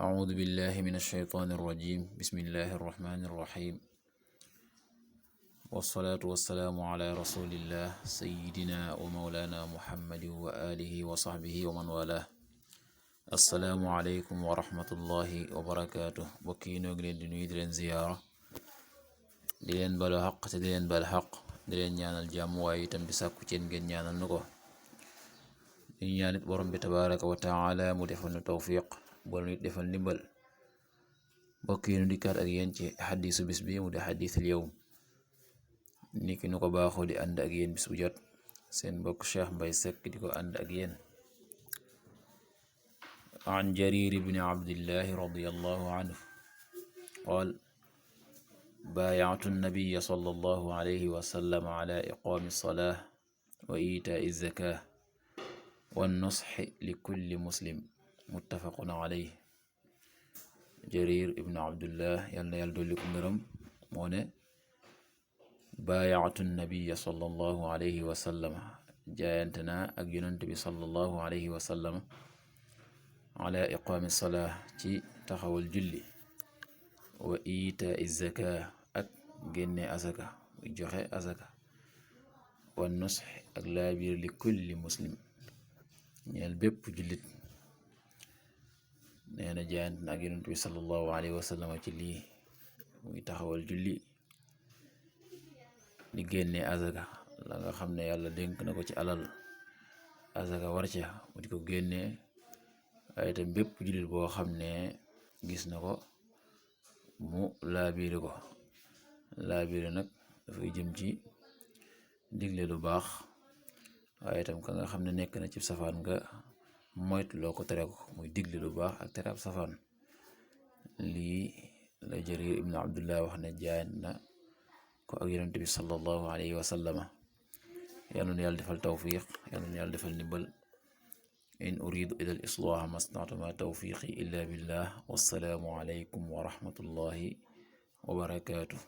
أعوذ بالله من الشيطان الرجيم بسم الله الرحمن الرحيم والصلاة والسلام على رسول الله سيدنا ومولانا محمد وآله وصحبه ومن والاه السلام عليكم ورحمة الله وبركاته bokki noo ngi leen di nuyu di leen ziyaara di leen balu xaq te di leen bal xaq di leen ñaanal jàmm waaye itam di sàkku ci ngeen ñaanal nu ko di ñaanit borom bi tabaraka wa taala mu defal nu tawfiq borom nit defal ndimbal bokk yi nu dikkaat ak yéen ci xadiisu bis bi mu di xadiisul yawm niki nu ko baaxoo di ànd ak yéen bis bu jot seen bokk Cheikh Mbaye Seck di ko ànd ak yéen an Jarir ibn Abdillahi radiyallahu anhu qaal baayactu nabiyya sallallahu alayhi wa sallam ala iqaami salaah wa iitaa'i zakaah wan nusxi li kulli muslim muttafaqun alayhi Jarir ibn Abdullah yal na yàlla dolli ko ngërëm moo ne baayactu nabiyya sallallahu alayhi wa sallam jaayante naa ak yonent bi sallallahu alayhi wa sallam ala iqaami salaa ci taxawal julli wa iitaa'i zakaa ak génne azaka joxe azaka wan nusx ak laabiir li kulli muslim ñeel bépp jullit nee na jaayante na ak yonent bi sallallahu alayhi wa sallam ci lii muy taxawal julli di génne azaka la nga xam ne yàlla dénk na ko ci alal azaka war ca mu di ko génne waaye itam bépp jullit boo xam ne gis na ko mu laabiire ko laabiire nag dafay jëm ci digle lu baax waaye itam ka nga xam ne nekk na ci safaan nga moytu loo ko tere ko muy digle lu baax ak tere ab safaan lii la Jarir ibn Abdullah wax ne jaayant na ko ak yonent bi sallallahu alayhi wa sallama yàlla na yàlla defal tawfiq yàlla na yàlla defal ndimbal in uridu ila al islaah mastata'tu ma tawfiqi illa billah wassalaamu alaykum wa rahmatullahi wa barakatuh